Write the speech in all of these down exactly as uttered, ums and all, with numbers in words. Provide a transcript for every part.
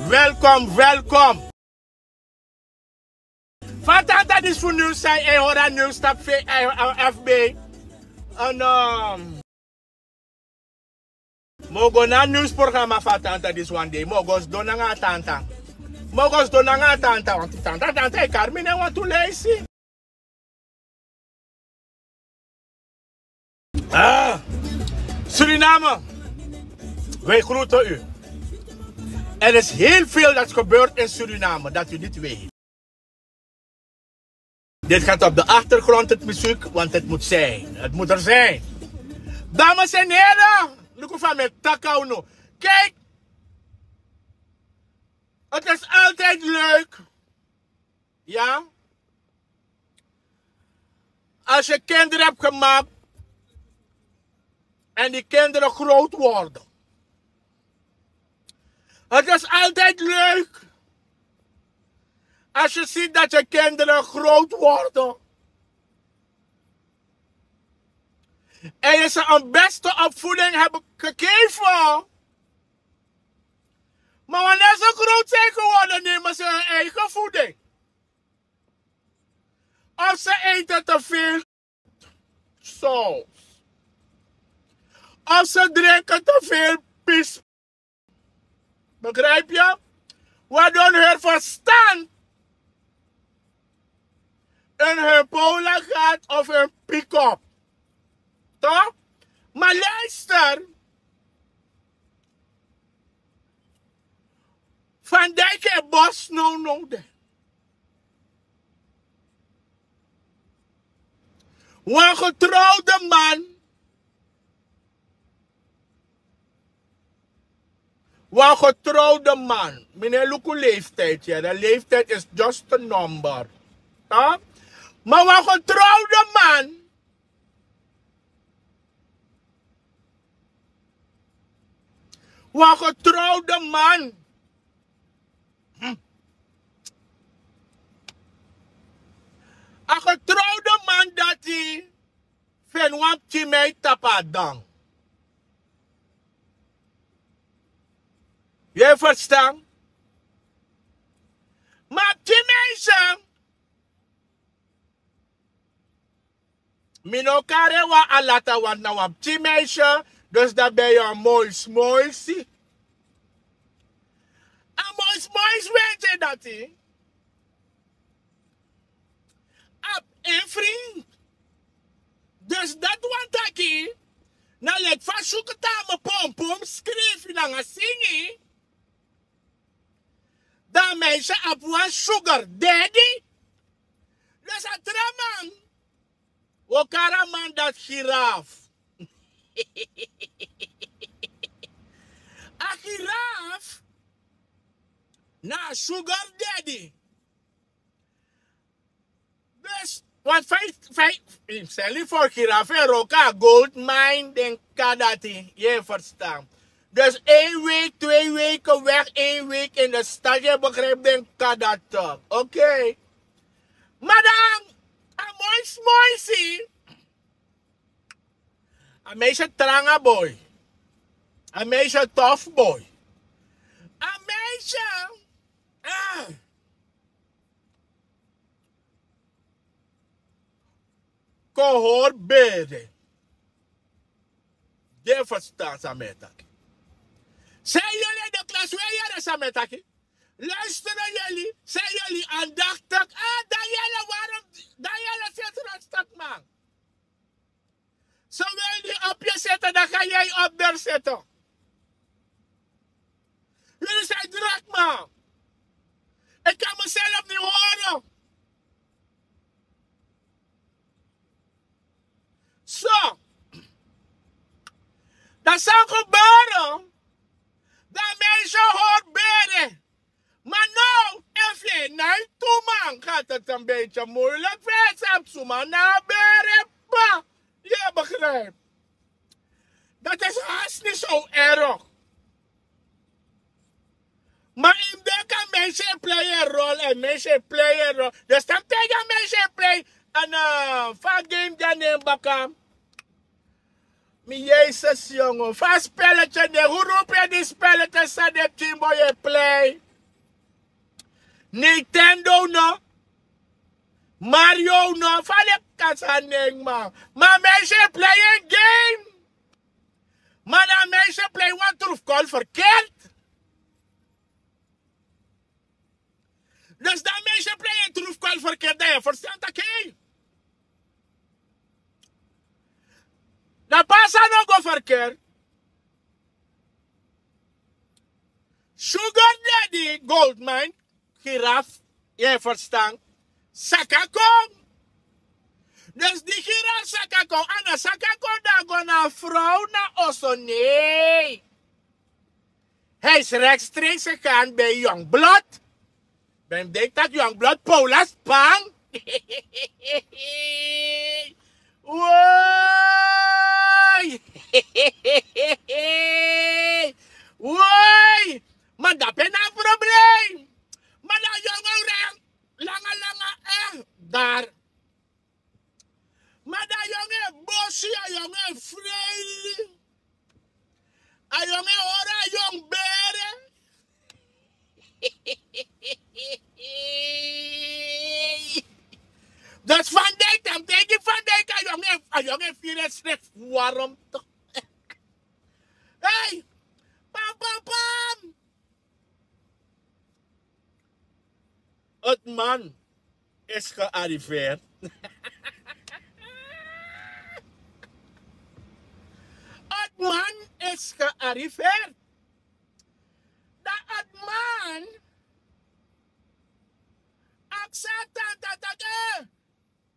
Welkom, welkom. Fa a tanta disi fu Nieuws Sai, e hori a Nieuws tapu fe-, e, e, F B. En, ehm, mi o go na a nieuwsprogramma fu a tanta disi wan dei. Mi o go sidon nanga a tanta. Mi o go sidon nanga a tanta, want tanta, tanta e kari mi na wantu leisi. Ah, Suriname, wij groeten u. Er is heel veel dat gebeurt in Suriname dat u niet weet. Dit gaat op de achtergrond, het muziek, want het moet zijn. Het moet er zijn. Dames en heren, luku fa mi e taki na unu. Kijk, het is altijd leuk. Ja? Als je kinderen hebt gemaakt en die kinderen groot worden. Het is altijd leuk als je ziet dat je kinderen groot worden. En je ze een beste opvoeding hebben gegeven. Maar wanneer ze groot zijn geworden, nemen ze hun eigen voeding. Of ze eten te veel saus. Of ze drinken te veel pis. Begrijp je? Waardoor hun verstand in hun pola gaat of hun pick-up. Toch? Maar luister. Van Dijk heeft bos no nodig. Wan getrouwde man. Wan getrouwde man. Mi no e luku leeftijd, ja. De leeftijd is just a number. Toch? Maar wan getrouwde man. Wan getrouwde man. Hm. A getrouwde man dati feni wan pikin mei tapu a dan. Yu e ferstan? Ma a pikin meisje, mi no kari en wan alata, want na wan pikin meisje, dus dan ben yu a moi smoisi. A moi smoisi, weet je dati? A abi en vriend. Dus dati wani taki, na leki fa Shuku Tama pompom skrifi nanga singi. Dan a meisje abi wan sugar daddy. Dus a tra man, wi o kari a man dati Giraf. A Giraf na a sugar daddy. Dus, want fa yu, fa yu, yu seli fu Giraf e wroko a gold mine, den kari dati, yu e ferstan. Dus één week, twee weken weg, één week in de stad, yu e begrijp, den kari dati. Oké. Ma dan, a moi smoisi. A meisje tranga boi. A meisje tof boi. A meisje, ah, kon hori bere. Den ferstan san mi e taki. San yu e leli, de klas, wi e yere san mi e taki. Luister, Daniel, san yu e leli, aandachtig. Ah, Daniel, waarom, Daniel, zit rustig, man. Zo wil die op je zitten, dan ga jij op daar zitten. Jullie zijn druk, man. Ik kan mezelf niet horen. Zo. Dat zou gebeuren. Dat meisje hoort bere. Maar nou, efu yu e nai tu man, gaat het een beetje moeilijk. Fa yu e sabi suma na a bere, pa. Yu e begrijp. Dat is haast niet zo erg. Maar yu mus denki a meisje e play en rol, en meisje e play en rol. Dus dan taigi a meisje e play, en, eh, fa a game dati nen baka. Mi Yesus, yongo. Fa a spelletje nen, hoe roep je die spelletje san den pikin boi e play? Nintendo no. Mario no. Fale kasa neng man. Ma mensen play een game. Ma na mensen play wan troefkol verkeerd. Dus dan mensen play een troefkol verkeerd, dan je verstand oké. Dan pasa no go verkeerd. Sugar Daddy Goldmine, giraf, je verstand. Saka kon. Dus die giraf saka kon, ana saka kon dan go na vrouw na oso nee. Hij is rechtstreeks gegaan bij Youngblood. Ben denkt dat Youngblood Paula Spang. Woi. Woi. Maar dat ben een probleem. Maar dat jongen lang, lange, lange echt daar. Ma dan yonge bosi, a yonge freili. A yonge ora, a yong bere. Dus van dijk dan teki van dijk a yonge, a yonge fire sref warm toch. Hey, pam pam pam. Het man is gearriveerd. Het man is gearriveerd. Dat het man. Aksatan dat dat.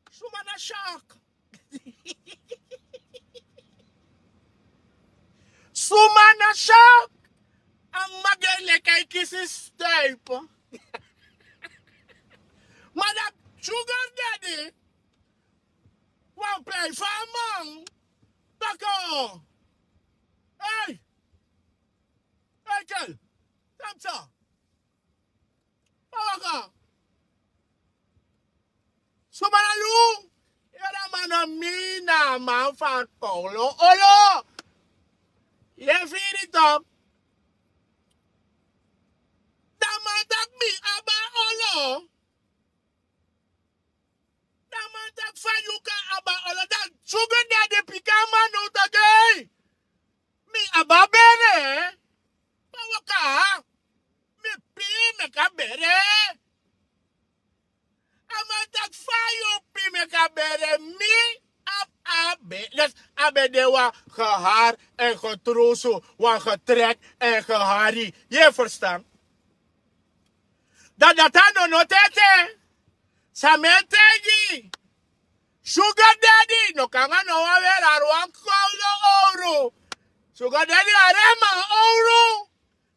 Suma na shock. Suma na shock. A magi e leki a e kisi stuipen. Ma dan sugar daddy wan plei fu a man. Taki o. Ei. Ei kel. Tamsa. Pawaka. Suma na yu. Yere man, na mi na a man fan olo olo. Yu e firi tok. Dan man taki mi abi a olo. Dan man taki fa yu kan abi a olo. Dan sugar daddy piki a man now taki ei. Mi abi a bere. Pawaka. Mi pii meki a bere. A man taki fa yu pii meki a bere, mi abi a bere. Dus a ben de wan gehari en getrusu, wan getrek en gehari. Yu e ferstan? Dan dati a no no tete. San mi e taigi. Sugar daddy no kan nanga no wan weri hari wan kowlu owru. Sugar daddy hari en man owru.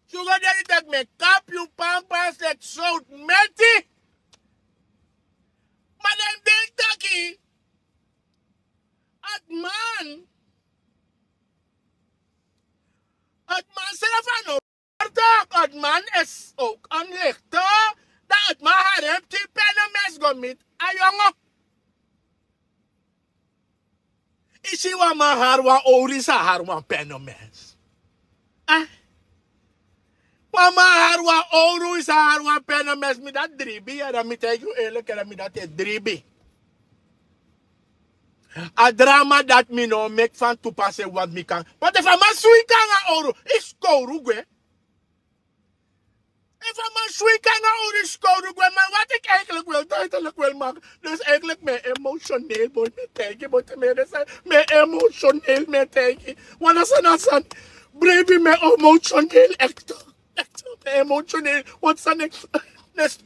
Sugar daddy taki mi e kapu yu pampers leki sowtu meti. Ma den ben taki a man, a man srefi a no. Toch, a man is ook een lichter. Dan a man hari en pikin penomes go miti a yongo. Yu si wan man hari wan owru, yu sa hari wan penomes. Eh? Wan man hari wan owru, yu sa hari wan penomes, mi dati dribi, ya dan mi taigi yu eerlijk, ya dan mi dati e dribi. A drama dati mi no o meki fan tu pase wan mi kan. Want efu a man swingi nanga owru, yu skowru gwe. Efu a man swingi nanga owru, yu skowru gwe. Maar wat ik eigenlijk wil, duidelijk wil maken. Dus eigenlijk mi e emotioneel, boy, mi e taigi, boy, mi e emotioneel, mi e taigi. Want a sani, a sani, baby, mi e emotioneel, echt. Echt, mi e emotioneel. Want sani, dus,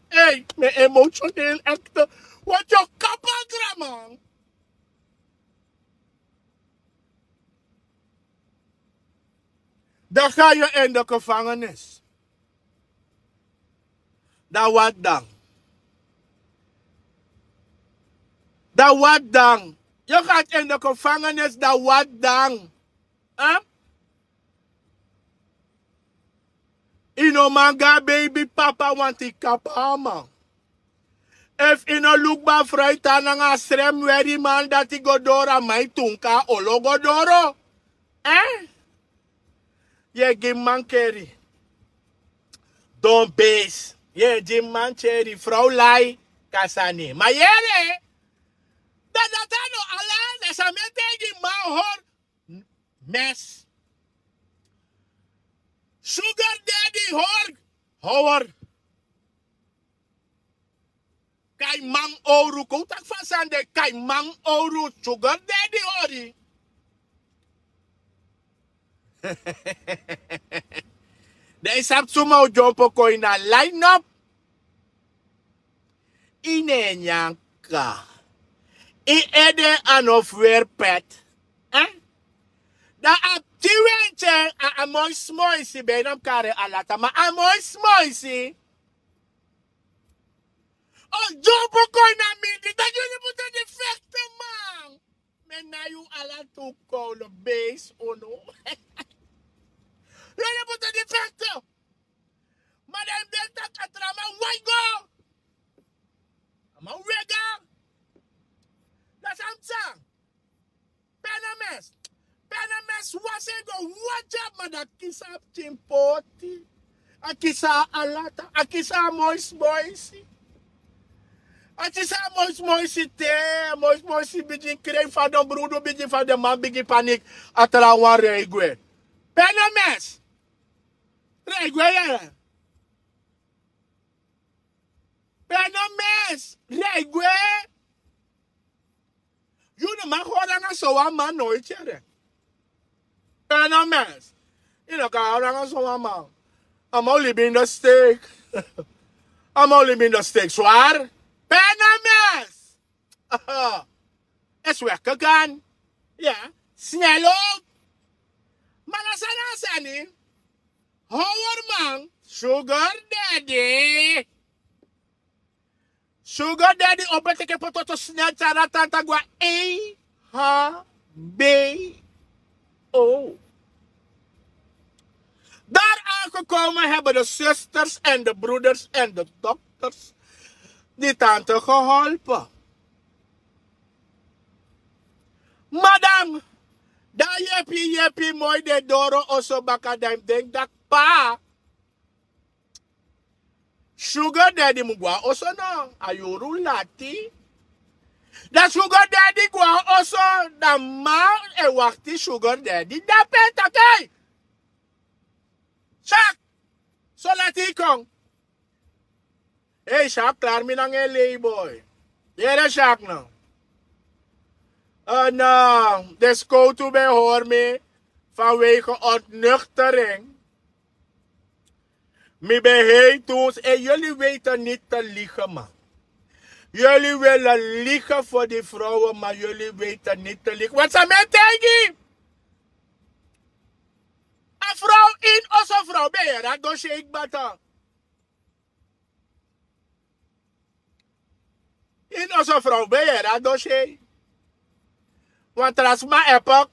hey, mi e emotioneel, echt. Want yu o kaba, drama. Dan ga je in de gevangenis. Dan wat dan? Dan wat dan? Je gaat in de gevangenis, dan wat dan? Huh? Yu no man go na baby papa, want yu kaba a man. Efu yu no luku bun a frow, yu tan nanga a srem weri man dati go doro, a man e tunka, a olo go doro. Eh? Yu e gi mankeri. Don base. Ye, di man tyeri frow lai kasani. Ma yere, dan dati a no ala, na san mi e taigi man hori mes. Sugar daddy hori, hori. Kaiman oru, kon taki fa sani de, kaiman oru, sugar daddy hori. Dan yu sabi suma o dyompo kon ini a line-up. Ini en nyanka. Ini ede a no fu weri pet. Eh? Dan a pikin wentye, a, a moi smoisi, ben na mi kari en alata, ma a moi smoisi. O dyompo kon ini a mindri, dan yu no musu de fekte, man. Mi e nai unu ala tu kowlu beisi unu. Yu no musu de fekte. Ma dan yu ben taki a tra man wai go. A man wega. Dan san mi sa. Pena mes. Pena mes wasi en go wagi a man, dan a kisi a pikin poti. A kisi a alata. A kisi a moi smoisi. A kisi a moi smoisi te. A moi smoisi bigin krei, fa den brudu bigin, fa den man bigin paniki. A trawan rei gwe. Pena mes. Rei gwe yere. Pena mes. Rei gwe. Yu no man hori nanga sowan man noiti yere. Pena mes. Yu no kan hori nanga sowan man. A man o libi ini den steik. A man o libi ini den steik. Swari. Pena mes. Aha. Is weggegaan. Ya. Snel ook. Ma na san na a sani. Hori man. Sugar daddy. Sugar daddy opo teke pototo snel, tyari a tanta go na E H B O. Daar aangekomen hebben de zusters en de broeders en de dokters die tante geholpen. Ma dan, dan yepi, yepi moi de doro oso baka, dan yu denki dati pa. Sugar daddy mu go na oso no, a yuru lati. Dan sugar daddy go na oso, dan man e wakti sugar daddy, dan pe taki: Syak, so lati yu kon. Ei, Syak, klari mi nanga en lei boi. Yere Syak no. En, eh, den skowtu ben hori mi vanwege ontnuchtering. Mi ben hei toen, en jullie weten niet te liegen, man. Jullie willen liegen voor die vrouwen, maar jullie weten niet te liegen. Want san mi e taigi yu, a vrouw ini oso, vrouw ben yere a dossier kba. Ini oso vrouw ben yere a dossier. Wan tra sma e pok,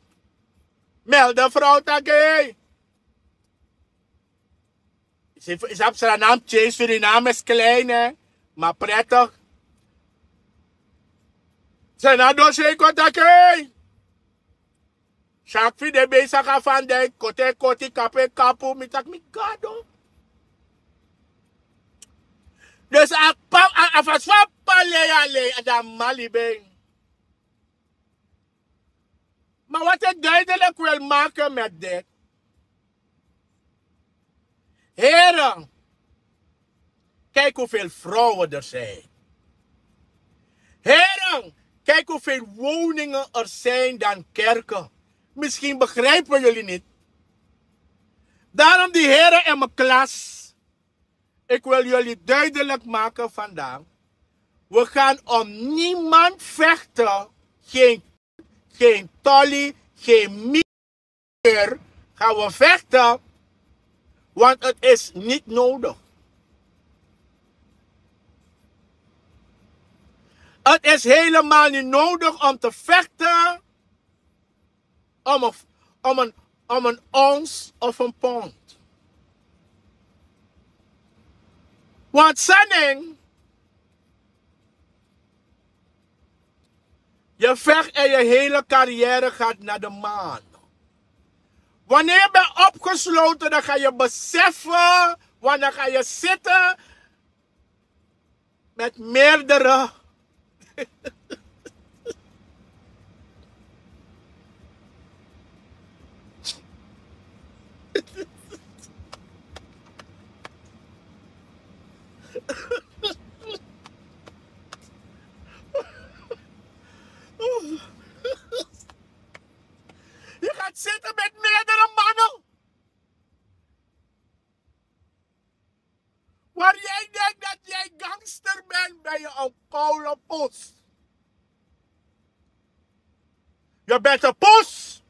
melde vrouw taki: Hey. Yu sabi Sranan, Suriname is klein, hè, maar prettig. Seni a dossier kon taki: Hey. Syak fu den ben saka fan den koti, koti, kapu, kapu, mi taki: Mi Gado. Dus a pa, a, a fasi fa a pa lei, a lei, a dan mali ben. Maar wat ik duidelijk wil maken met dit. Heren, kijk hoeveel vrouwen er zijn. Heren, kijk hoeveel woningen er zijn dan kerken. Misschien begrijpen jullie niet. Daarom die heren in mijn klas. Ik wil jullie duidelijk maken vandaag. We gaan om niemand vechten. Geen, geen tolly, geen gaan we vechten, want het is niet nodig. Het is helemaal niet nodig om te vechten om een, om een, om een ons of een pond. Want sanning, je vecht en je hele carrière gaat naar de maan. Wanneer je bent opgesloten, dan ga je beseffen Want dan ga je zitten met meerdere. Je gaat zitten met meerdere mannen. Waar jij denkt dat jij gangster bent, ben je een koude poes. Je bent een poes.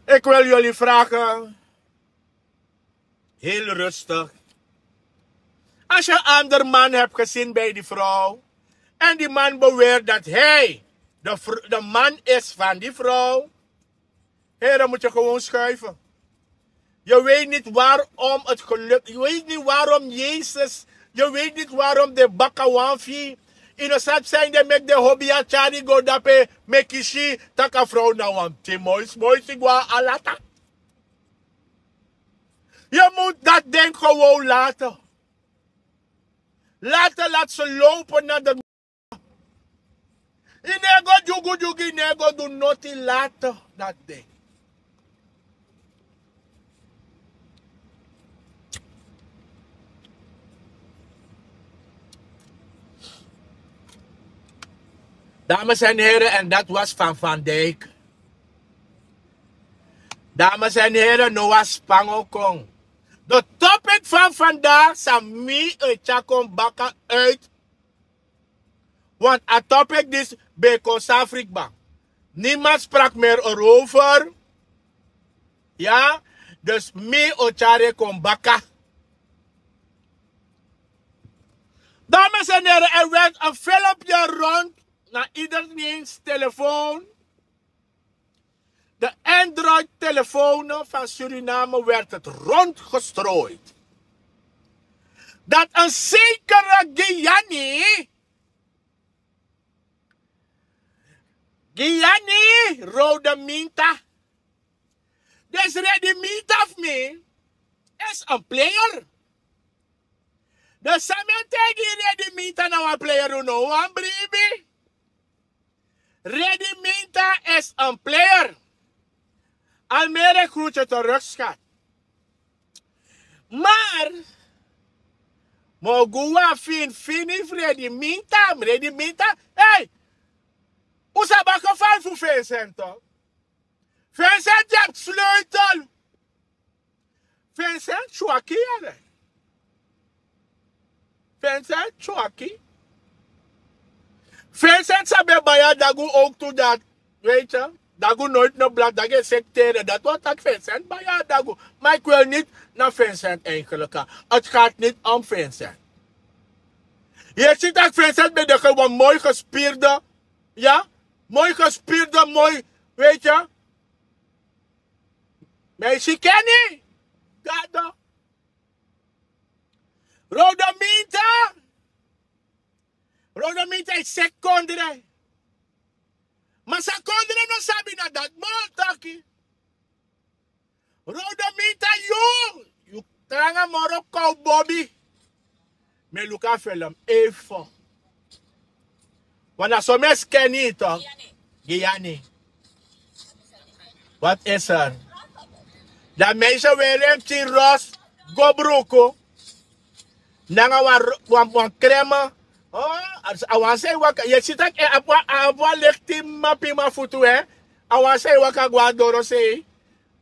Ik wil jullie vragen, heel rustig. Als je een ander man hebt gezien bij die vrouw, en die man beweert dat hij de, vr- de man is van die vrouw, heren, moet je gewoon schuiven. Je weet niet waarom het geluk, je weet niet waarom Jezus, je weet niet waarom de bakawanfi, in de stad zijn de mek de hobby a chari go dape, meki si taka vrouw na wan te moi moi si gwa alata. Je moet dat ding gewoon laten. Laten, laat ze lopen naar de. Je nego jugu jugu, je nego do noti laten dat ding. Dames en heren, en dat was van Van Dijk. Dames en heren, Noah Spango Kong. De topic van vandaag, Sami Echakon Baka uit. Want a topic dis ben kon safrikba. Niemand sprak meer erover. Ja, dus mi o tyari kon baka. Dames en heren, er werd een filmpje rond naar iedereen's telefoon. De Android-telefoons van Suriname werd het rondgestrooid dat een zekere Gianni, Gianni Rode Minta, dus Redi Minta fu mi is een player. Dus san mi e taigi Redi Minta na wan player, un no wani bribi. Redi Minta is een player. Almere groet je terug, schat. Maar, mi o go wan fini fini fu Redi Minta, Redi Minta. Hey! Un sabi a geval fu Vincent, toch? Vincent, je hebt sleutel. Vincent swaki, yere. Vincent swaki. Vincent sabi bai a dagu ook tu dat. Weet je? Dagu nooit no blad, dagu e sektere. Dat wani taki Vincent bai a dagu. Maar ik wil niet naar Vincent eigenlijk gaan. Het gaat niet om Vincent. Je ziet dat Vincent ben de gewoon mooi gespierde. Ja? Mooi gespierde, mooi. Weet je? Maar je ziet Kenny. Gado. Rode Minta. Rode Minta is sekondre. Ma sekondre no sabi na dat man taki. Rode Minta, yu, yu tranga moro kou bobi. Mi e luku a film even. Wan na so mi e scan en, toch? Gianni. Wat is er? Dat meisje weri en pikin ros go bruku. Nanga wan ro-, wan, wan crème. Oh, a wan sei waka. Yu e si taki, eh, a abi wan, a abi wan leki tin mapima futu, hè. A wan sei waka go na dorosei.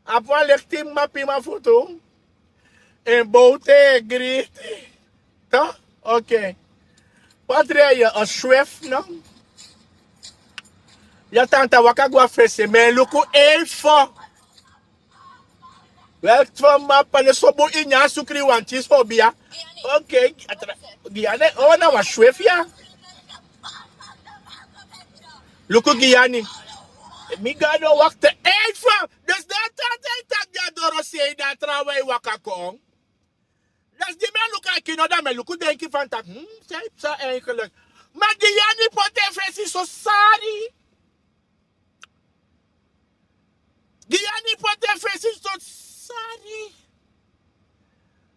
A abi wan leki tin mapima futu. En boute e griti. Toch? Oké. Wat rij je? Een Swift, no? Ya, tanta, waka go na fesi. Mi e luku even. Wel, twa mapa ne so bun ini a sukri wan tisi hobi ya. Oké. Gianni, oh, na wan Swift ya. Luku Gianni. Mi Gado, wakti even. Dus dan tata e taki a dorosei, dan trawan e waka kon. Dus di mi e luku a kino, dan mi e luku denki fan taki, hmm, san e psa eigenlijk. Ma Gianni poti en fesi so sari. Giyani poti en fesi so sari.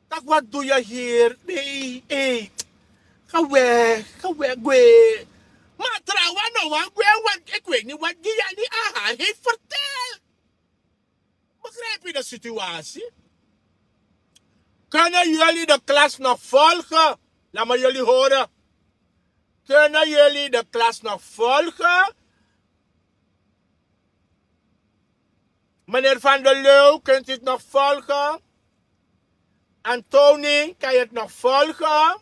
Tak' wat du yu hiri? Nei, ei. Ga weg, ga weg, gwe. Ma a trawan no wani gwe, want ik weet niet wat Giyani aan haar heeft verteld. Begrijp je de situatie? Kunnen jullie de klas nog volgen? Laat me jullie horen. Kunnen jullie de klas nog volgen? Meneer Van der Leeuw, kunt u het nog volgen? Antoni, kan je het nog volgen?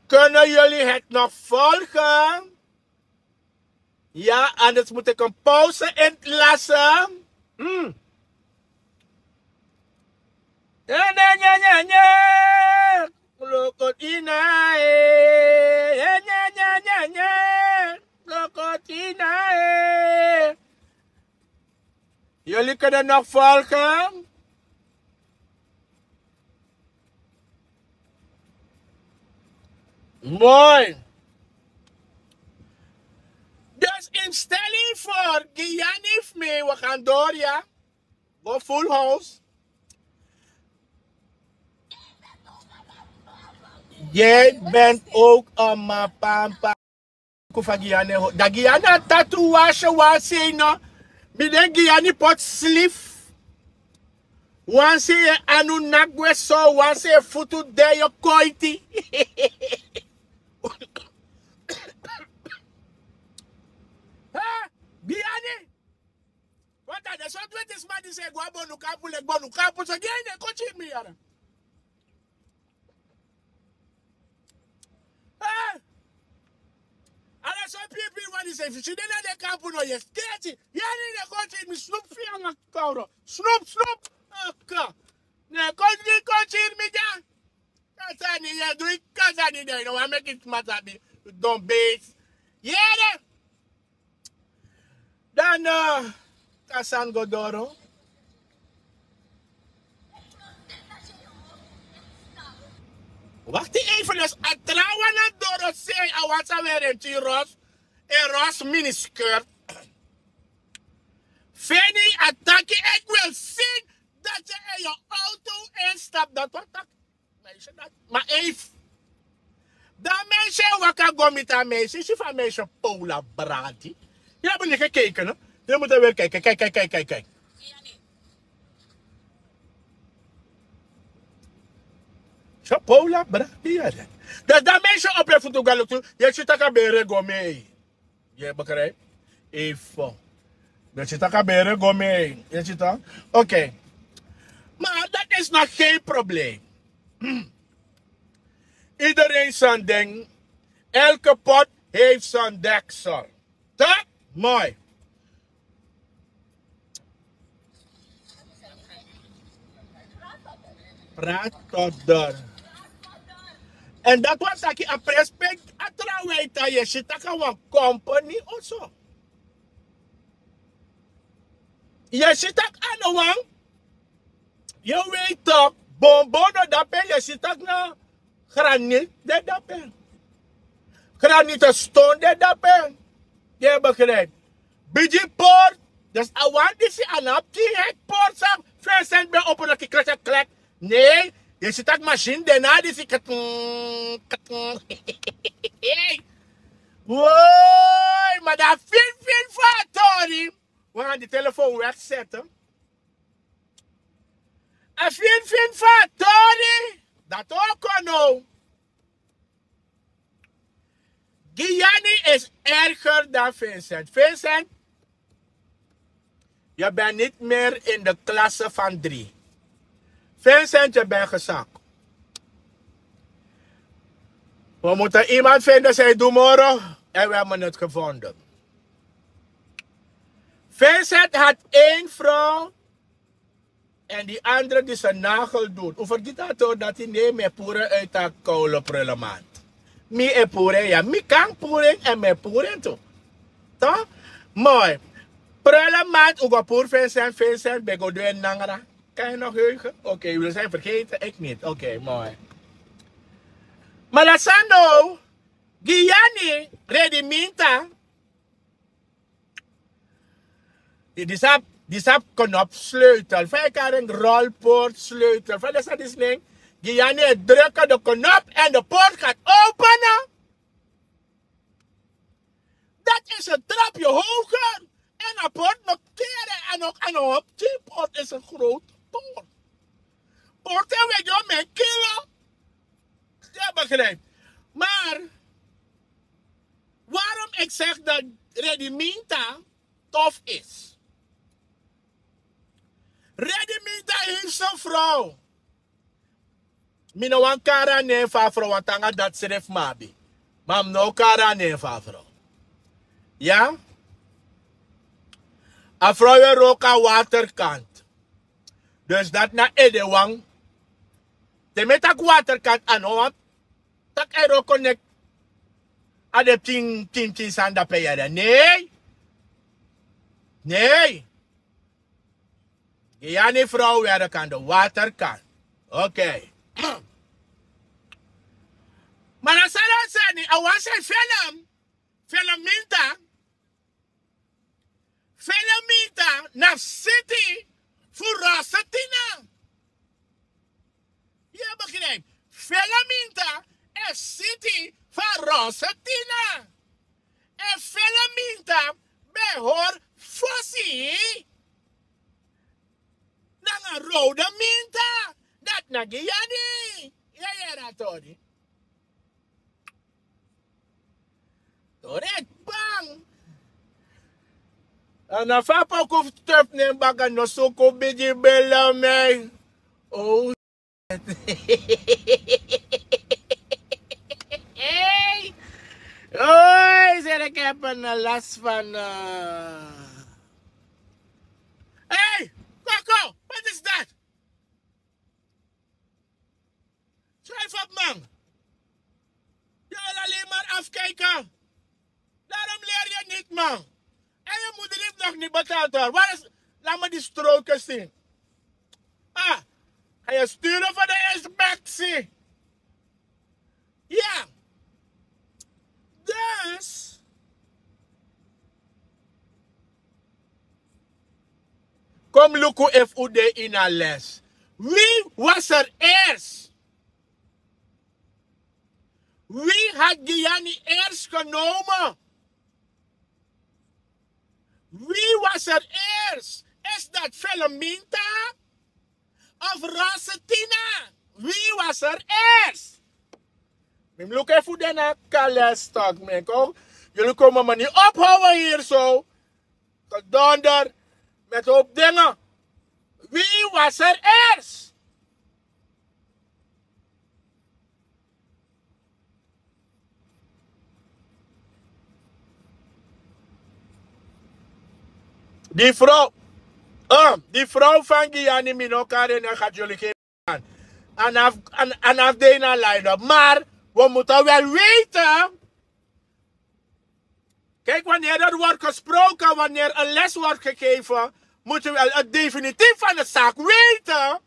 Kunnen jullie het nog volgen? Ja, anders moet ik een pauze inlassen. Hmm. Nye, nye, nye, nye, nye. Lokotina, eh. Nye, nye, nye, nye, nye. Lokotina, eh. Jullie kunnen nog volgen. Mooi. Dus in stelling voor Giyani fu mi, we gaan door, ja. Go full house. Jij bent ook een mapampa. Ku fa Giyani ho. Da Giyani a tatu wasi wan sei no. Mi den Giyani poti slif. Wan sei en anu naki gwe so, wan sei en futu de yu koiti. Ha, Giyani. Wanta de so twenti sma di sei go a Bonukampu, leki Bonukampu so Giyani e kon kiri mi yara. Eh! Ala so pipiri wani sei fu si den na den kampu no yesi. Keti, Giyani ne kon kiri mi, snup fi anga kowro. Snup, snup. Aka. Ne kon kiri, kon kiri mi dya. Kasani ya du, kasani de, no wan meki sma sabi. Don beest. Yere. Dan, eh, a sani go doro. Wakti even, dus a trawan na doro sei a wan san weri en tu ros, en ros miniskirt. Feni a taki, ik wil zien dat je in je auto instapt. Dat wat taki. Meisje dat. Ma efu dan meisje e waka go miti a meisje, si fa meisje Paula bradi. Yu abi niki keken, no? Yu mutu weri keken, keken, keken, keken. So Paula bradi, ya. Dus dan meisje opo en futu go luku, yu e si tak' a bere go mee. Yu e begrijp? Efu. Yu e si tak' a bere go mee. Yu e si tak'? Oké. Maar dat is nog geen probleem. Iedereen zijn ding. Elke pot heeft zijn deksel. Toch? Mooi. Praat tot deur. En dat wani taki a prespeki a trawan e tan, yu e si tak' a wan kompani oso. Yu e si tak' a no wan. Yu e wei tok, bonbon no dape, yu e si tak' na granit de dape. Granit ston de dape. Yu e begrijp? Bigi port, dus a wan disi a no abi tin hek port san Vincent ben opo, no, ki klek, klek. Nee, yu e si tak' masin de na disi, katun, katun. Woi, ma dan a finfin fu a tori. We gaan die telefoon wegzetten. A finfin fu a tori, dat ook no. Giyani is erger dan Vincent. Vincent, je bent niet meer in de klasse van drie. Vincent, je bent gezakt. We moeten iemand vinden, zei Dumoro, en we hebben het gevonden. Vincent had één vrouw en die andere die zijn nagel doet. Over die dato dat hij nee meer poeren uit haar koude prullenmand. Mi e poeren, ja. Mi kan poeren en mi e poeren toe. Toch? Mooi. Prullenmand, u go poer Vincent, Vincent, ben go doen nangra. Kan je nog heugen? Oké, we zijn vergeten. Ik niet. Oké, mooi. Maar dat zijn nou. Giyani, Rediminta, disi abi, disi abi knopsleutel. Fa yu kari en, rolpoortsleutel. Fa den sani disi nen. Giyani e druk de knop en de poort gaat open. Dat is een trapje hoger. En a poort no kere, en ook aan de hoop, die poort is een grote poort. Poort en we doen met kilo. Ja, begrijp. Maar waarom ik zeg dat Rediminta tof is. Rediminta heeft zijn vrouw. Mi no wani kari a nen fu a frow, want nanga dati srefi mi abi. Ma mi no o kari a nen fu a frow. Ya? A frow e wroko na waterkant. Dus dati na edewan. Te mi e taki waterkant, a no wani taki a e wroko neki a den pikin pikin sani dape yere. Nee. Nee. Giyani frow werk aan de waterkant. Oké. Ma na so a sani, a wan sani, Felem, Feleminta. Feleminta na siti fu Rosetina. Yu e begrijp? Feleminta e siti fu Rosetina. En Feleminta ben hori fosi nanga Rode Minta. Dati na Giyani. Yu e yere a tori? Tori e kban. A na fa a poku fu Turf nen baka no suku bigi bele mi. Oh. Hey! Oi, sere kepen na las fan. Hey, Koko, wat is dat? Schuif op, man. Je wil alleen maar afkijken. Daarom leer je niet, man. En je moeder heeft nog niet betaald, hoor. Waar is, laat me die stroken zien. Ah, ga je sturen voor de inspectie. Ja. Dus. Kom luku efu un de ini a les. Wie was er eerst? Wie had Giyani eerst genomen? Wie was er eerst? Is dat Feleminta of Rosetina? Wie was er eerst? Mi mus luku efu den na kales tok, men kon. Jullie komen me niet ophouden hier zo. Gedonder met hoop dingen. Wie was er eerst? Die vrouw, eh, die vrouw van Giyani, mi no kari en, gaat jullie geven aan. En af, en, en af de na line op. Maar we moeten wel weten. Kijk, wanneer er wordt gesproken, wanneer een les wordt gegeven, moet je wel het definitief van de zaak weten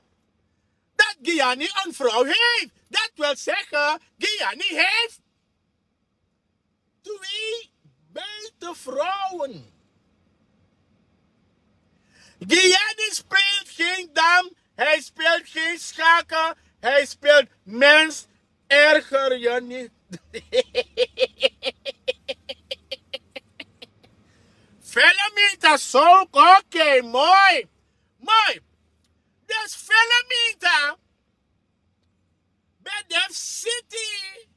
dat Giyani een vrouw heeft. Dat wil zeggen, Giyani heeft twee buitenvrouwen. Giyani speelt geen dam, hij speelt geen schaken, hij speelt mens, erger je niet. Feleminta so, oké, mooi. Mooi. Dus Feleminta ben de city.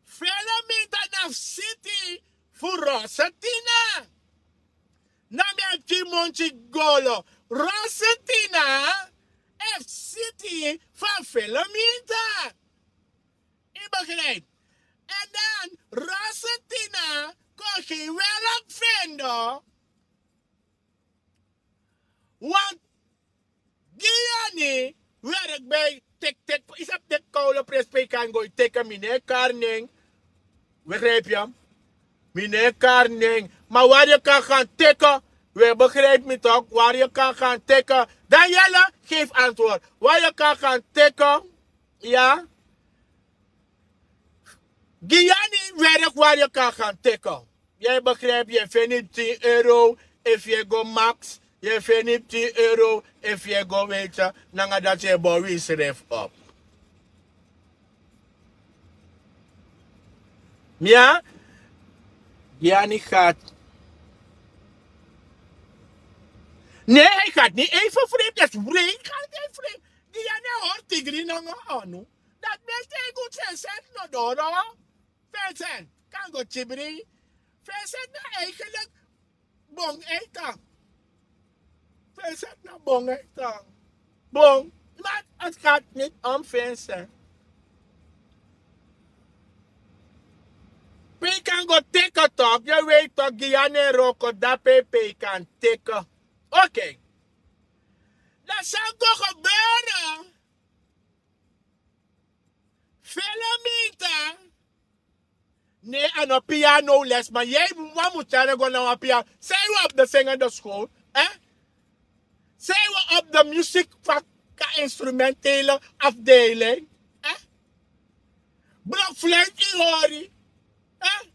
Feleminta na city fu Rosetina. Na mi a Kimonti Golo. Rosetina e city fu Feleminta. Yu begrijp? En dan Rosetina kon geen werk vinden. Want Giyani werk bij tik tik. Is op de koude prijs bij kan go teken, meneer Karning. Begrijp je? Meneer Karning. Maar waar je kan gaan tikken, we begrijpen toch, waar je kan gaan tikken. Danielle, geef antwoord. Waar je kan gaan tikken, ja. Giyani werk wari yu kan gaan teken. Yu e begrijp, yu e feni tin euro efu yu e go Max, yu e feni tin euro efu yu e go Wecha, nanga dati yu e bow yu srefi op. Mia, Giyani gaat. Nee, hij gaat niet even vreemd. Dat is vreemd, gaat hij vreemd. Giyani hoort tigri nanga anu. Dat mensen goed zijn, zet no doro. Vincent, kan go tibri. Vincent na eigenlijk bong eita. Vincent na bong eita. Bong, maar het gaat niet om Vincent. Pe kan go teken toch, je weet toch, Giyani roko, dape pe kan teken. Oké. Dat zal go gebeuren. Vele minta. Nee, a no piano les, maar jij wan moet tellen go na wan piano. Zijn we op de zingende school? Hè? Zijn we op de muziekvak, instrumentele afdeling? Hè? Blokfluit, Ihori. Hè?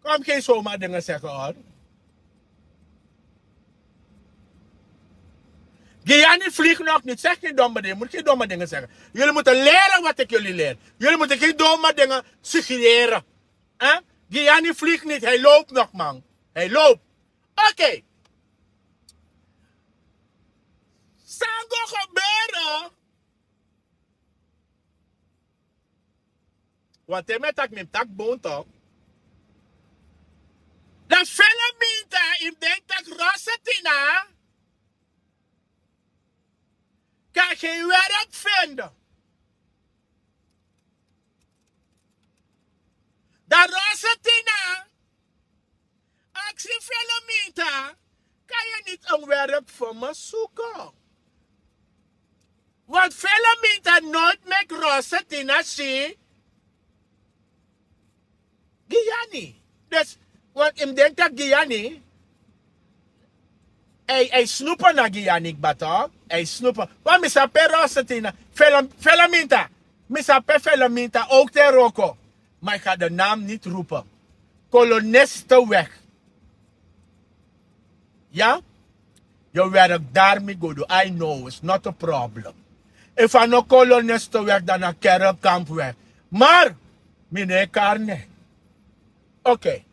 Kom geen zomaar dingen zeggen, hoor. Giyani vliegt nog niet. Zeg geen domme dingen. Je moet geen domme dingen zeggen. Jullie moeten leren wat ik jullie leer. Jullie moeten geen domme dingen suggereren. Hè? Giyani vliegt niet. Hij loopt nog, man. Hij loopt. Oké. Sango gebeuren. Wat hij met tak mi tak boon toch? Dan vele minta, yu denkt dat Rosatina kan geen werk vinden. Dan Rosatina aksi vele minta, kan je niet een werk voor me zoeken? Want vele minta nooit met Rosatina si Giyani. Dus, want yu denkt dat Giyani, hij, hij snoepen na Giyani, ik bato. Hij snoepen. Want mi sabi pe Rosatina, vele, vele minta. Mi sabi pe vele minta, ook te roko. Maar ik ga de naam niet roepen. Kolonistenweg. Ja? Je werkt daar, mi go do. I know, it's not a problem. Efu a no Kolonistenweg, dan na Kerkenkampweg. Maar, mi no e kari nen. Oké.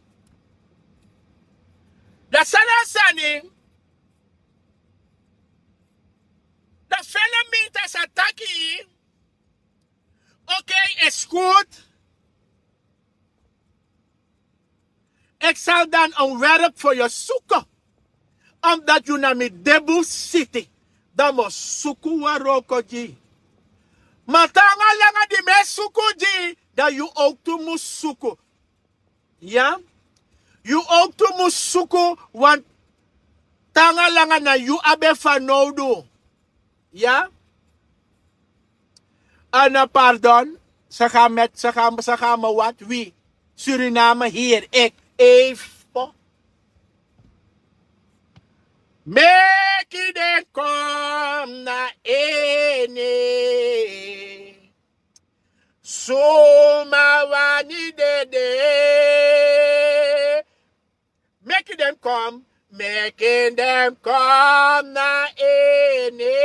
Dan san na a sani, dan vele minta sa taki. Oké, is goed. Ik zal dan een werk voor je zoeken. Omdat yu na mi debu siti. Dan mi o suku wan wroko gi yu. Ma te a no langa di mi e suku gi yu, dan yu ook tu mus suku. Ya? Yu ook tu mus suku, want te a no langa na yu abi en fanowdu. Ya? Anna, pardon. Ze gaan met, ze gaan, ze gaan me wat? Wie? Suriname hier, ik. Even. Meki den kom na ene. Suma wani dede. Meki den kom, meki den kom na ene.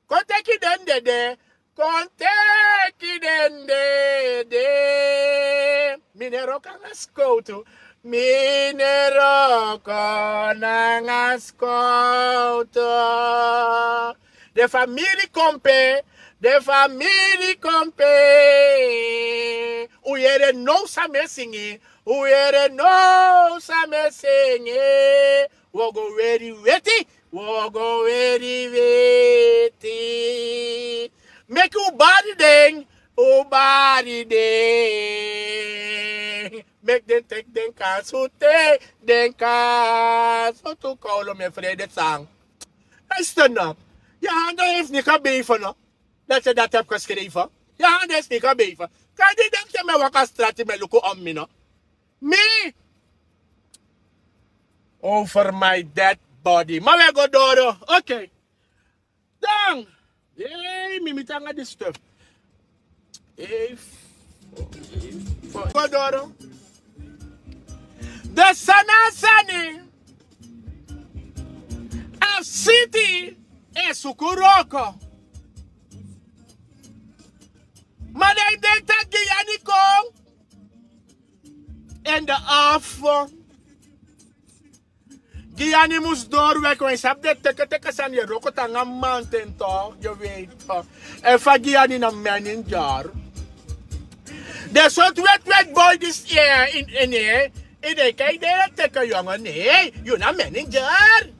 Kon teki den dede, kon teki den dede. Mi no e wroko nanga skowtu, mi no e wroko nanga skowtu. De famiri kompe, de famiri kompe. Un yere now san mi e singi, un yere now san mi e singi. Wi o go weri weti, wi o go weri weti. Meki un bari den, un bari den. Meki den teki den kansi, un teki den kansi. Tu kolo mi e frede san. Luister nou. Je handen heeft niet gebevend, no? Dat je dat hebt geschreven. Je handen heeft niet gebevend. Kan yu denki mi e waka strati, mi e luku om mi, no? Mi. Over my dead body. Ma wi e go doro. Oké. Dan. Hey, mi miti nanga disi stuf. Hey. Go doro. De sani a sani. A siti e suku wroko. Ma dan yu denki taki Giyani kon. En de afo. Giyani mus doorwerken, want yu sabi den teke teke sani, yu e wroko nanga mamanten toch, yu weet toch. En fa Giyani na manager. Den sortu wetwet boi disi, eh, in, in, eh, in den kan yu de teke yongen, nee, yu na manager.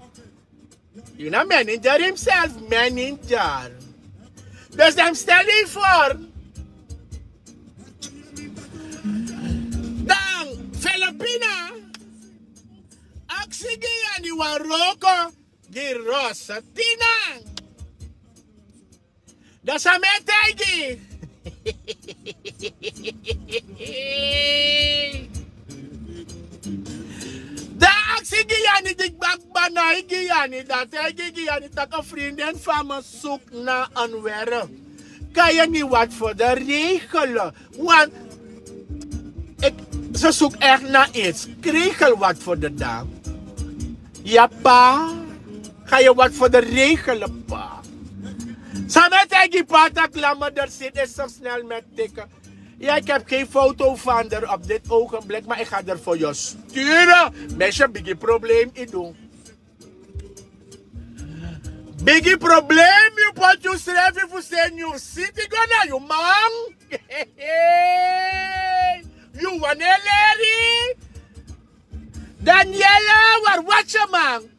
Yu na manager himself, manager. Dus dan stel yu voor. Dan Filipina aksi Giyani wan wroko gi Rosatina. Dan san mi e taigi? Dan aksi Giyani, di kba kba na Giyani, dan taigi Giyani taki: Vriendin van me zoekt naar een werk. Kan je niet wat voor de regelen? Want ik, ze zoekt echt naar iets. Regel wat voor de dame. Ja, pa. Ga je wat voor de regelen, pa. San mi e taigi pa taki: Laat me er zitten, is zo snel met tikken. Ja, ik heb geen foto van er op dit ogenblik, maar ik ga er voor je sturen. Meisje, bigi probleem yu du. Bigi probleem yu poti yusrefi fu seni yu siti go na yu man. Yu wani e leri. Daniela, wari waki yu man.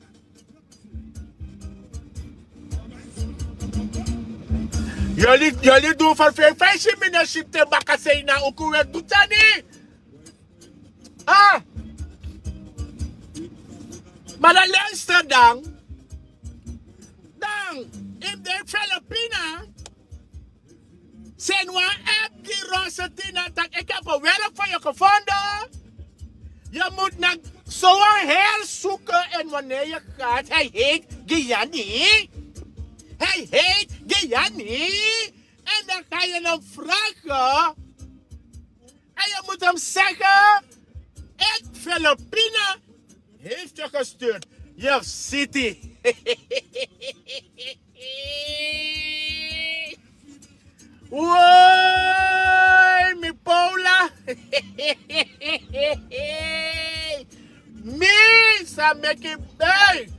Yuli, yuli du fu fesi, mi no si yu te bakasei na uku we du sani. Ah! Ma dan luister dan. Dan, efu den Filipina seni wan app gi Rosatina taki: Ik heb een werk voor je gevonden. Je moet naar zo'n heer zoeken en wanneer je gaat, hij heet Giyani. Hij heet Giyani. En dan ga je hem vragen. En je moet hem zeggen: Ik, Filipina, heeft je gestuurd. Je city. Woi, mi Paula. Mi sa meki, hey.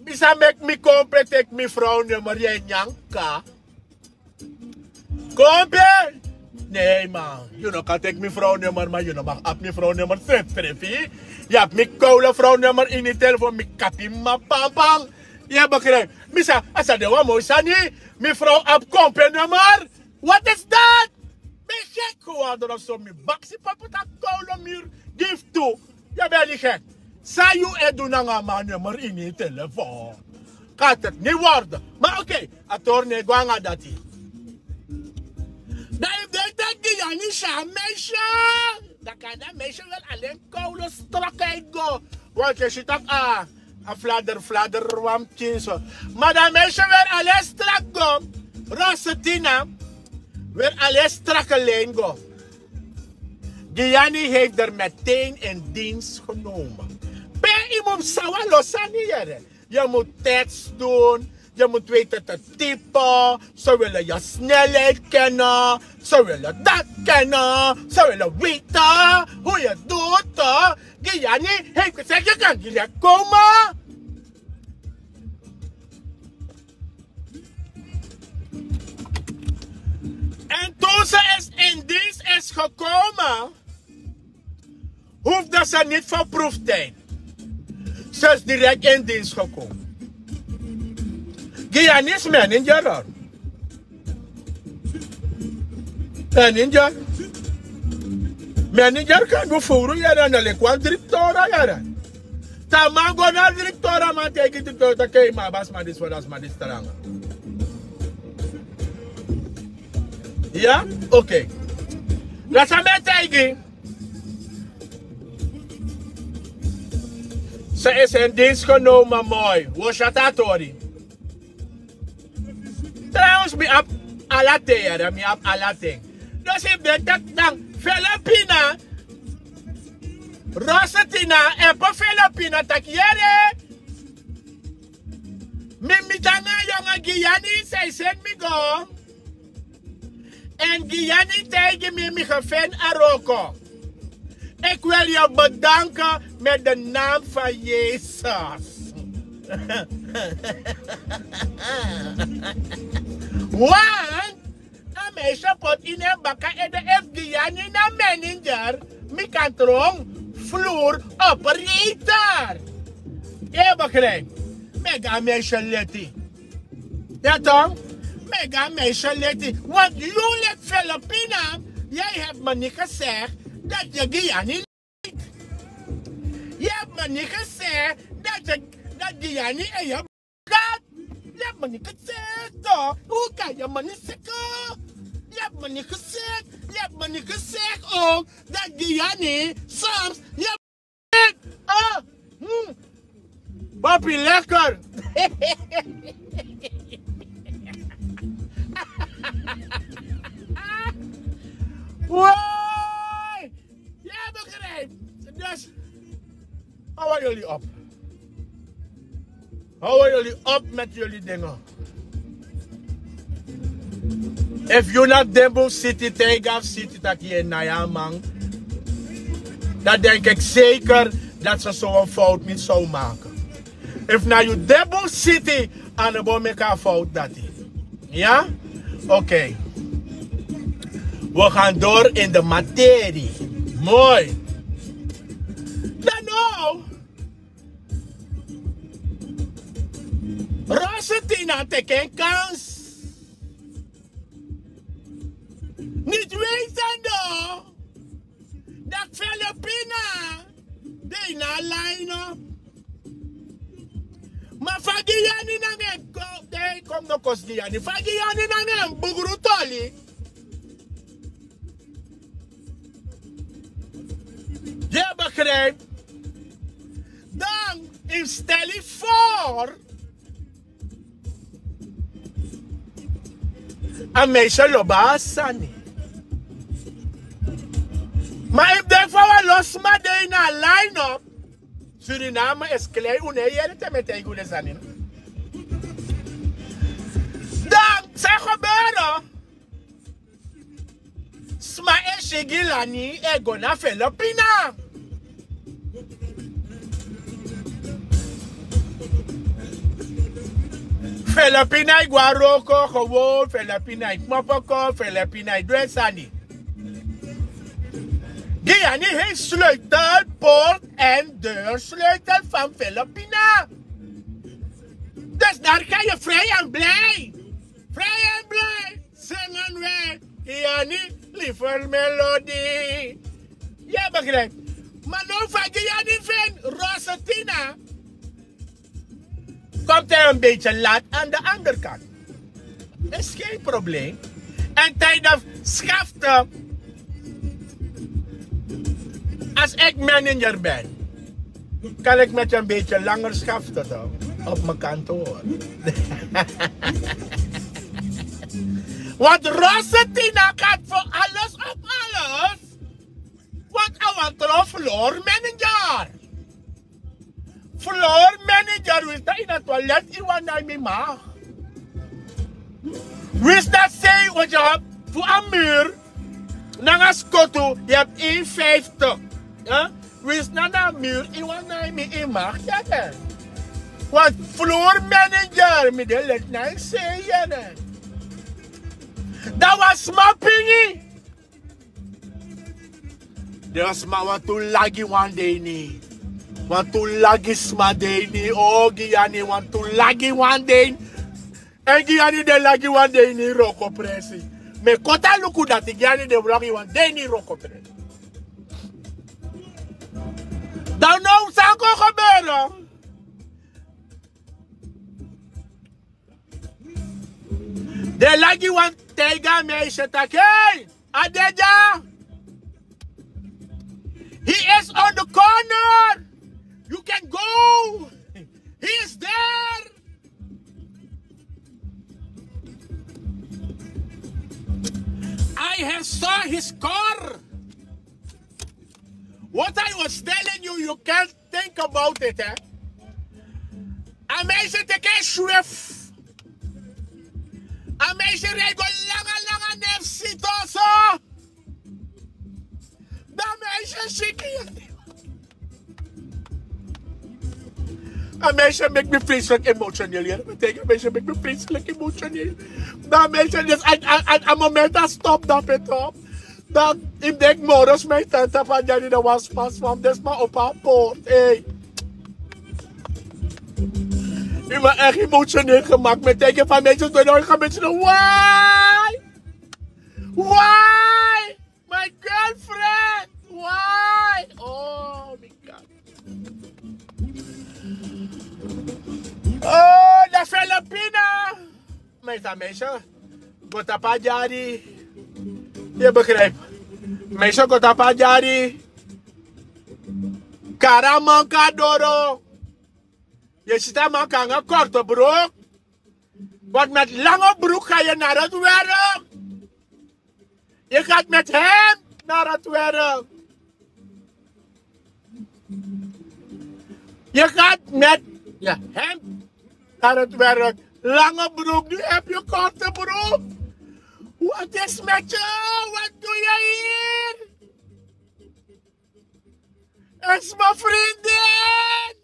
Mi sa meki mi kompe teki mi vrouw nummer, yu e nyan kaka. Kompe! Nee, man. Yu no kan teki mi vrouw nummer, man. Yu no mag abi mi vrouw nummer srefsrefi. Yu abi mi kowlu vrouw nummer ini yu telefon, mi kapi mi man pampam. Yu e begrijp? Mi sa, a sa de wan moi sani. Mi vrouw abi kompe nummer. Wat is dat? Mi e gek geworden of zo. Mi baksi papa, taki kowlu muur. Give to. Yu ben gek. San yu e du nanga a man nummer ini yu telefon? Kan toch niet worden. Maar oké, a tori no e go nanga dati. Dan efu den e taki Giyani si a meisje, dan kan a meisje wel alleen kowlu strak uit go. Want yu si taki a, a flader, flader, wan pikin so. Maar dan a meisje wel alleen strak go. Rosatina wel alleen strakke lijn go. Giyani heeft er meteen in dienst genomen. Pe yu mus sabi lo sani yere. Je moet tekst doen. Je moet weten te typen. Ze willen je snelheid kennen. Ze willen dat kennen. Ze willen weten hoe je doet, toch? Giyani heeft gezegd: Je kan direct komen. En toen ze is in dienst is gekomen, hoefde ze niet voor proeftijd. Ze is direct in dienst gekomen. Giyani is manager. Manager. Manager kan du furu yere, na leki wan directeur yere. Te a man go na a directeur, a man taigi a directeur taki: Kei, ma a basi man disi, wan dati man disi tranga. Ya? Oké. Dan san mi e taigi? Ze is in dienst genomen, moi. Wo si a tori. Trouwens, mi abi ala ten yere, mi abi ala ten. Dus efu den taki dan Filipina, Rosatina, èn pe Filipina taki yere. Mi mi tan na yonga Giyani san e seni mi go. En Giyani taigi mi mi gefen a wroko. Ik wil je bedanken met de naam van Jezus. Want a meisje poti ini en baka ede efu Giyani na manager, mi kan tron vloer operator. Yu e begrijp? Meki a meisje leti. Ya toch? Meki a meisje leti. Want yu leki Filipina, jij hebt me niet gezegd dat je Giyani. Je hebt me niet gezegd dat je dat Giyani en je gat. Je hebt me niet gezegd toch? Hoe kan je me niet zeggen? Je hebt me niet gezegd. Je hebt me niet gezegd ook dat Giyani soms je hebt. Ah, hmm. Papi lekker. Woi. Ja, begrijp. Dus, hou jullie op. Hou jullie op met jullie dingen. Efu yu na Debun City, Tijga City, taki yu e naya man, dan denk ik zeker dat ze zo'n fout niet zou maken. Efu na yu Debun City, a no bo meki a fout dati. Ja? Oké. We gaan door in de materie. Mooi. Dan now. Rosatina teki en kans. Niet wetende dat Filipina de na line up. Ma fa Giyani nanga en kon, den kon no kosi Giyani. Fa Giyani nanga en bugru toli. Je begrijpt? Dan, stel je voor, a meisje lobi a sani. Ma efu den fa wan lo sma de ini a line up, Suriname is klein, un no e yere te mi e taigi un den sani. Dan san e gebere? Sma e si Giyani e go na Filipina. Filipina e go na wroko gewoon, Filipina e kmopo kon, Filipina e du en sani. Giyani heeft sleutel, poort en deursleutel van Filipina. Dus daar kan je vrij en blij. Vrij en blij zingen wij Giyani liever melodie. Je begrijpt. Maar nou van Giyani vindt Rosatina komt hij een beetje laat aan de andere kant. Is geen probleem. En tijdens schaften, als ik manager ben, kan ik met je een beetje langer schaften dan op mijn kantoor. Want Rosatina gaat voor alles op alles. Want a wan tron floor manager. Floor manager, winsi na ini a toilet yu wani nyan, mi mag. Winsi na sei, want yu abi fu a muur nanga skotu, yu abi één vijftig. Winsi na na a muur yu wani nyan, mi, yu mag. Want floor manager, mi de leti na ini sei. Dan wan sma pingi. Den sma, wantu lagi wan de ini. Wantu lagi sma de ini. O Giyani, wantu lagi wan de ini. En Giyani de lagi wan de ini wroko presi. Mi e koti a luku dati, Giyani de lagi wan de ini wroko presi. Dan now san kon gebere? Den lagi wan taiga meisje taki: "Hey, a de dya. He is on the corner. You can go. He is there." He saw his car. What I was telling you, you can't think about it, hè? A meisje teki en swift. A meisje rij go langa langa nefsito so. Dan a meisje siki. A meisje meki mi vreselijk emotioneel, hè. Mi teki, a meisje meki mi vreselijk emotioneel. Dan a meisje dus a, a, a, a moment a stop dan pe top. Dan yu denki moro smijt en tapu a dyari, dan wan sma sma dus ma op a poort. Hey. Yu man echt emotioneel gemaakt. Mi teki, fa meisjes ben nooit gaan met je. Why? Why? My girlfriend! Why? Oh my God. Oh, the Filipina! Meisje, meisje. Go tapu a dyari. Yu begrijp. Meisje, go tapu a dyari. Kari a man kon na doro. Yu si taki a man kon nanga korte broek. Want met lange broek ga je naar het werk. Je gaat met hem naar het werk. Je gaat met, ja, hem naar het werk. Lange broek, nu heb je korte broek. Wat is met jou? Wat doe je hier? Is mijn vriendin.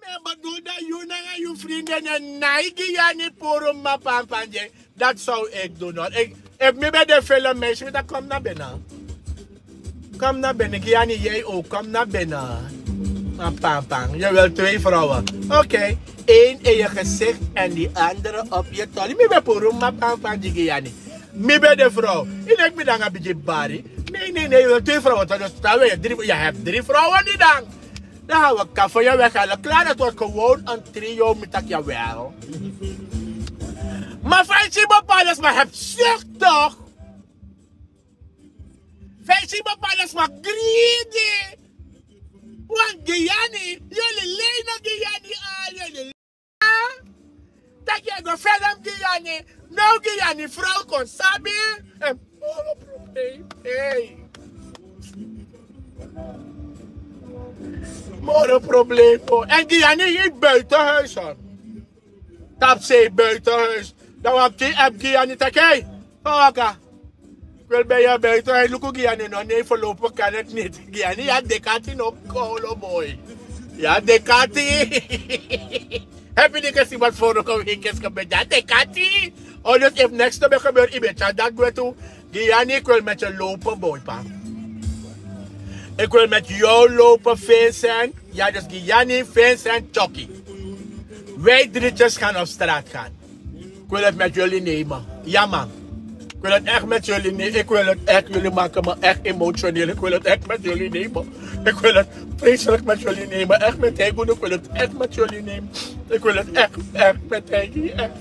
Mi bedoel dat yu nanga yu vriendin en nai Giyani puru mama pampan. Dat zou ik doen, hoor. Ik, efu mi ben de film meisje, dan kom na binnen. Kom na binnen, Giyani, jij ook. Kom na binnen. Mama pampan. Je wil twee vrouwen. Oké. Eén in je gezicht en die andere op je tolly. Mi ben puru mama pampan, Giyani. Mi ben de vrouw. Yu denki mi de nanga bigi bari? Nee, nee, nee, je wil twee vrouwen. Dus dan wil je drie, je hebt drie vrouwen die dan. Dan gaan we kaffen je weg halen. Klaar, het wordt gewoon een trio, mi taki jawel. Maar fa yu si bepaalde sma heb zucht toch? Fa yu si bepaalde sma greedy. Want Giyani, jullie lenen Giyani al, jullie Taki yu go film Giyani. Now Giyani vrouw kon sabi. En moro probleem. Hey. Moro probleem, o. En Giyani yu buitenhuis, o. Tapu sei buitenhuis. Dan wan pikin app Giyani taki, hey, waka. Wel, ben je buiten, hij luku Giyani, no, nee, voorlopig kan het niet. Giyani, ya dekati no kolo, boy. Ya dekati. Heb je niet gezien wat vorige week is gebeurd? Ya dekati. O, dus efu niks te ben gebeurd, yu ben tyari dati gwe tu. Giyani, ik wil met je lopen, boy, pa. Ik wil met jou lopen, Vincent. Ja, dus Giyani, Vincent, Chucky. Wij drietjes gaan op straat gaan. Ik wil het met jullie nemen. Ja, man. Ik wil het echt met jullie nemen. Ik wil het echt, jullie maken me echt emotioneel. Ik wil het echt met jullie nemen. Ik wil het vreselijk met jullie nemen. Echt met Heidi, ik wil het echt met jullie nemen. Ik wil het echt, echt met Heidi. Echt.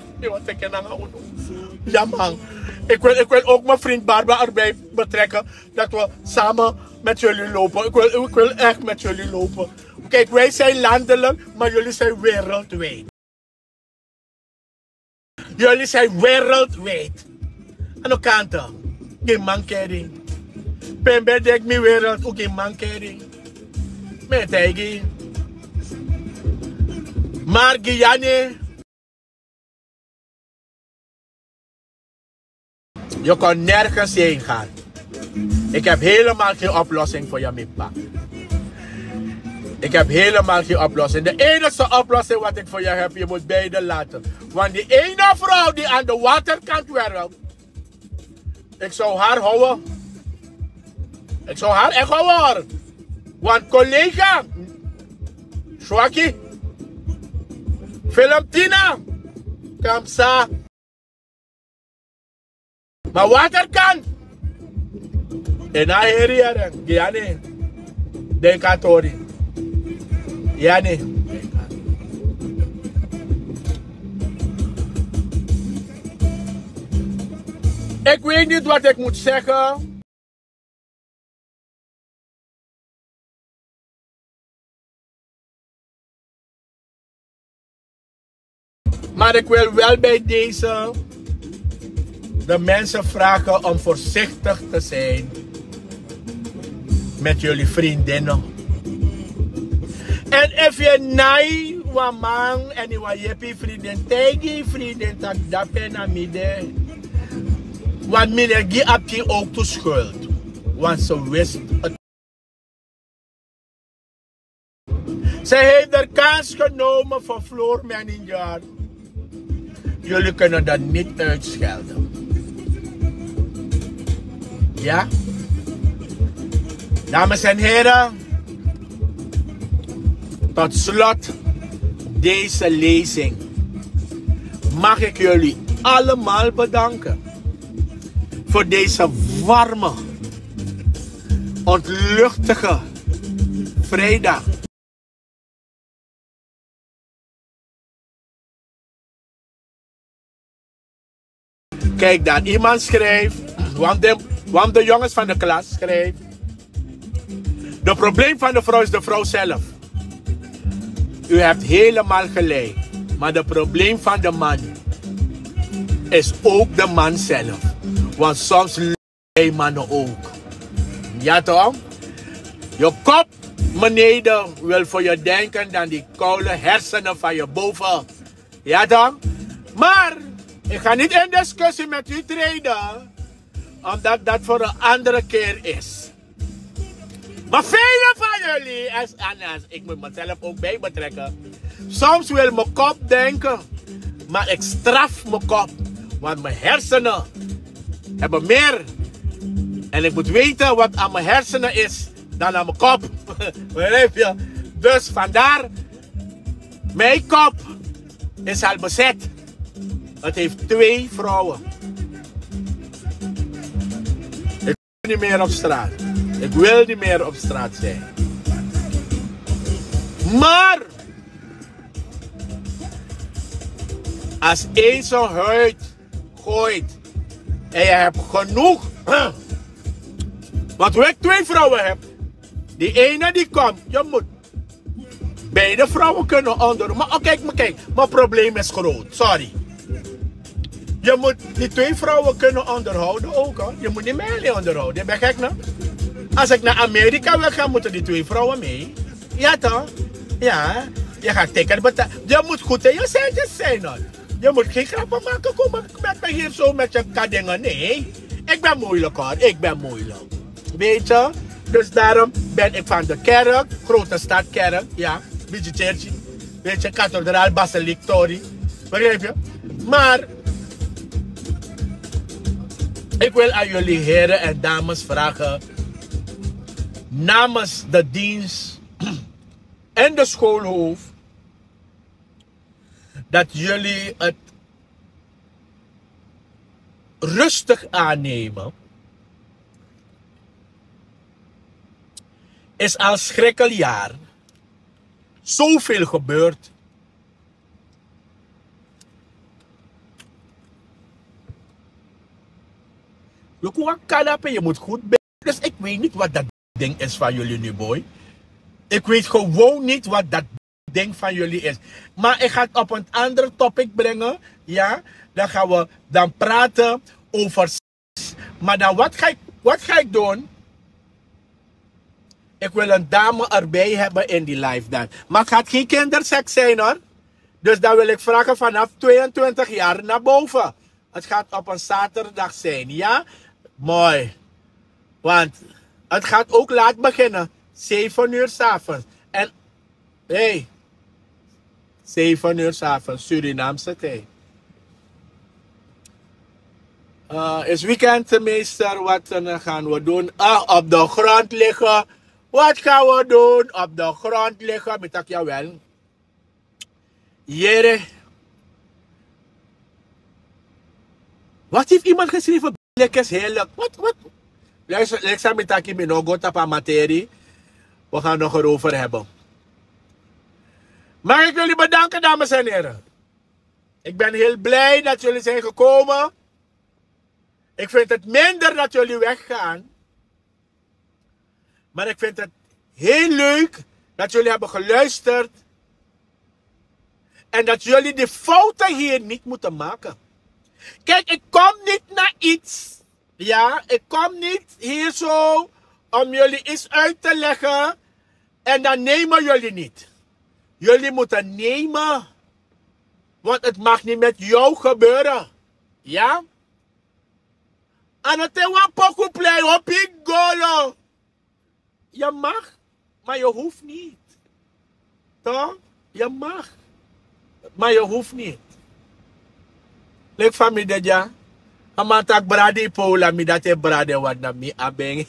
Ja, man. Ik wil, ik wil ook mijn vriend Barbara erbij betrekken. Dat we samen met jullie lopen. Ik wil, ik wil echt met jullie lopen. Kijk, wij zijn landelijk, maar jullie zijn wereldwijd. Jullie zijn wereldwijd. Aan de kanten. Geen man kering. Pembe dek mi wereld, ook geen man kering. Met Heidi. Maar Giyani. Je kan nergens heen gaan. Ik heb helemaal geen oplossing voor je, Mipa. Ik heb helemaal geen oplossing. De enige oplossing wat ik voor je heb, je moet beide laten. Want die ene vrouw die aan de waterkant werkt, ik zou haar houden. Ik zou haar echt houden, hoor. Want collega, Swaki, Filipina, Kamsa. Maar waterkant. En na heri yaren, Giyani. Denk aan Tori. Giyani. Ik weet niet wat ik moet zeggen. Maar ik wil wel bij deze De mensen vragen om voorzichtig te zijn met jullie vriendinnen. En if yu nai wan man en yu wan yepi yu vriendin, taigi yu vriendin taki dape na mi de. Want mi no e gi a pikin ook tu schuld. Want ze wist het. Zij heeft de kans genomen voor Floor Menninger. Jullie kunnen dat niet uitschelden. Ja? Dames en heren, tot slot deze lezing mag ik jullie allemaal bedanken voor deze warme, ontluchtige vrijdag. Kijk daar, iemand schrijft, want de, want de jongens van de klas schrijft: de probleem van de vrouw is de vrouw zelf. U hebt helemaal gelijk, maar de probleem van de man is ook de man zelf. Want soms bij mannen ook. Ja toch? Je kop beneden wil voor je denken dan die koude hersenen van je boven. Ja toch? Maar ik ga niet in discussie met u treden, omdat dat voor een andere keer is. Maar velen van jullie, en, en, en ik moet mezelf ook bij betrekken, soms wil mijn kop denken, maar ik straf mijn kop, want mijn hersenen hebben meer. En ik moet weten wat aan mijn hersenen is dan aan mijn kop. Begrijp je? Dus vandaar, mijn kop is al bezet. Het heeft twee vrouwen. Niet meer op straat. Ik wil niet meer op straat zijn. Maar als een zijn huid gooit en je hebt genoeg. Want we twee vrouwen hebben. Die ene die komt, je moet beide vrouwen kunnen onder. Maar oké, maar kijk, mijn probleem is groot. Sorry. Je moet die twee vrouwen kunnen onderhouden ook, hoor. Je moet niet mij alleen onderhouden. Je bent gek, no? Als ik naar Amerika wil gaan, moeten die twee vrouwen mee. Ja, toch? Ja. Je gaat ticket betalen. Je moet goed in je centjes zijn, hoor. Je moet geen grappen maken, komen met me hier zo met je kadingen. Nee. Ik ben moeilijk, hoor. Ik ben moeilijk. Weet je? Dus daarom ben ik van de kerk, Grote Stadkerk, ja, Bigi Church, weet je, kathedraal, basiliek, toren. Begrijp je? Maar ik wil aan jullie heren en dames vragen, namens de dienst en de schoolhoofd, dat jullie het rustig aannemen. Is al schrikkeljaar zoveel gebeurd. Look, wat kan dat? Je moet goed bij. Dus ik weet niet wat dat ding is van jullie nu, boy. Ik weet gewoon niet wat dat ding van jullie is. Maar ik ga het op een andere topic brengen. Ja, dan gaan we dan praten over seks. Maar dan, wat ga ik, wat ga ik doen? Ik wil een dame erbij hebben in die live dan. Maar het gaat geen kinderseks zijn, hoor. Dus dan wil ik vragen vanaf tweeëntwintig jaar naar boven. Het gaat op een zaterdag zijn, ja? Mooi. Want het gaat ook laat beginnen. Zeven uur 's avonds. En, hey, zeven uur 's avonds, Surinaamse tijd. Eh, is weekend, meester, wat eh, gaan we doen? Ah, op de grond liggen. Wat gaan we doen? Op de grond liggen. Mi taki, jawel. Yere. Wat heeft iemand geschreven? Billik is heerlijk. Wat, wat? Luister, Lexa, mi taki, mi no go tapu a materie. We gaan nog erover hebben. Maar ik wil u bedanken, dames en heren. Ik ben heel blij dat jullie zijn gekomen. Ik vind het minder dat jullie weggaan. Maar ik vind het heel leuk dat jullie hebben geluisterd. En dat jullie die fouten hier niet moeten maken. Kijk, ik kom niet naar iets. Ja, ik kom niet hier zo om jullie iets uit te leggen. En dan nemen jullie niet. Jullie moeten nemen. Want het mag niet met jou gebeuren. Ja? Aan het wan poku plei op golo. Je mag, maar je hoeft niet. Toch? Je mag, maar je hoeft niet. Leki fa mi de dya, a man taki bradi Paula, mi dati e bradi wan na mi abeng.